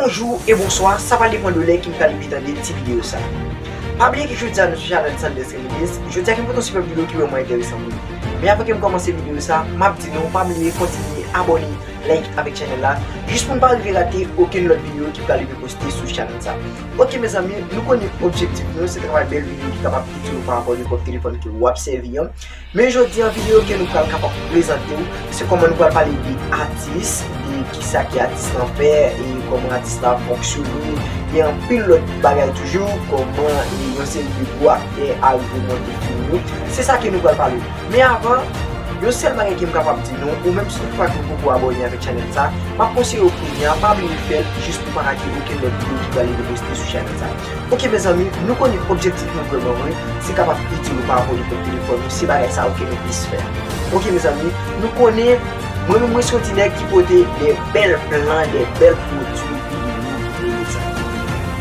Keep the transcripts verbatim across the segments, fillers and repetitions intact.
Bonjou e bonswa, sa pral depann de lè ke m pral rive tande ti videyo sa. Pa bliye ke jodi a nou sou chanèl Sanders Remedies. Jodi a ke m pote yon sipè videyo ki vrèman enteresan pou nou. Men avan ke m kòmanse videyo sa, m ap di nou pa bliye kontinye abòne, like avèk chanèl la, jis pou n pa rive rate okenn lòt videyo ki pral rive poste sou chanèl sa. Ok mezanmi, nou konnen objektif nou se travay bèl videyo ki kapab itil ou pa rapò de kòb telefòn ke w ap sèvi an. Men jodi an videyo ke nou pral kapab prezante w, se kòman nou pral pale de atis, de kisa ke atis lan fè, e kòman atis la fonksyone, e anpil lòt bagay toujou, kòman e yon seri de gwo aktè arive monte fim yo. Se sa ke nou pral pale. Men avan, yon sèl bagay ke m kapab di nou, ou menm si toutfwa ke w poko abòne avèk chanèl sa, m ap konseye w kounye a, pa bliye fè l, jis pou pa rate okenn lòt videyo ki pral rive poste sou chanèl sa. Ok mezanmi, nou konnen objektif nou vrèman vre, se kapab itil ou pa rapò de kòb telefòn nou, se bagay sa yo ke nou plis fè. Ok mezanmi, nou konnen, mwen menm mwen se yon ti nèg ki pote de bèl plan, de bèl pwodui pou nou, mezanmi.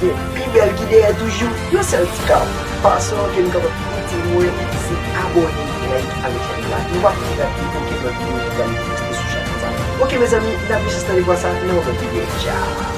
Bon, pi bèl ki dèyè toujou, yon sèl ti ka. Fason ke nou kapab itil mwen, se abòne, like avèk chanèl la. Nou pa pou rate okenn lòt videyo ki pral poste sou chanèl sa. Ok mezanmi, n ap gen chans tande vwa sa nan yon lòt videyo. Tchao.